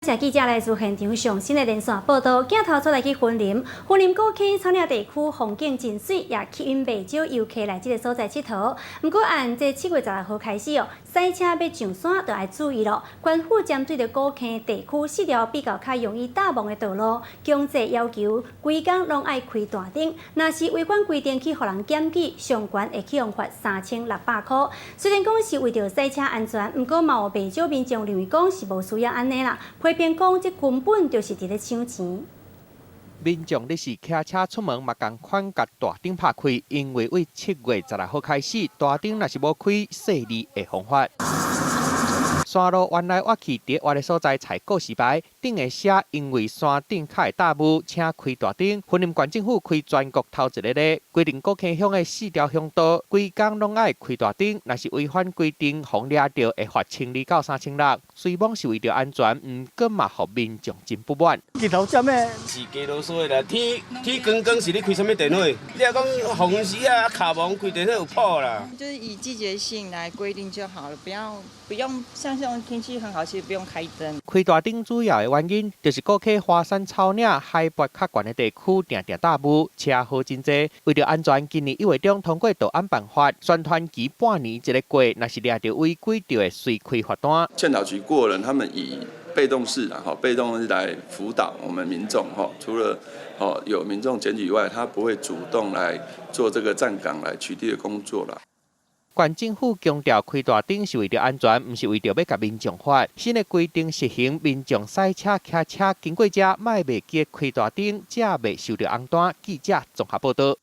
謝記者來自現場上新的連線報道，鏡頭出來去雲林，雲林古坑草嶺地區風景真媠，也吸引袂少遊客來這个所在𨑨迌。毋過按這7月16號開始哦，駛車欲上山就愛注意囉。縣府針對著古坑地區四條比較較容易搭霧的道路，強制要求規工攏愛開大燈。若是違反規定去予人檢舉，上懸會去予罰3600箍。雖然講是為著駛車安全，毋過嘛有袂少民眾認為講是無需要按呢啦。批評講，這根本就是佇咧搶錢。民眾若是騎車出門嘛，仝款共大燈拍開，因為對7月16號開始，大燈若是無開，細膩會予罰。山路彎來彎去，佇倚的所在採告示牌，頂會寫因為山頂較會罩霧，請開大燈。雲林縣政府開全國頭一个例，規定古坑鄉的四條鄉道，規工攏愛開大燈，若是違反規定，予掠著會罰1200到3600。雖罔是為著安全，毋過嘛，予民眾真不滿。日頭遮咩？是加囉嗦的啦，天天光光是咧開啥物電火？你若講黃時啊，跤毛開電火有譜啦。就是以季節性來規定就好了，不要不用像這種天氣很好，其實不用開燈。開大燈主要的原因，就是古坑華山草嶺海拔較懸的地區，定定罩霧，車禍真濟。為著安全，今年1月中通過道安辦法，宣傳期半年一个過，若是掠著違規，就會隨開罰單。勸導局過人，他們以被動式啦，哈，被動式來輔導我們民眾，哈，除了哦有民眾檢舉以外，他不會主動來做這個站崗來取締的工作啦。縣政府強調，開大燈是為著安全，毋是為著欲共民眾罰。新的規定實行，民眾駛車、騎車經過遮，莫袂記開大燈，才袂收著紅單。記者綜合報導。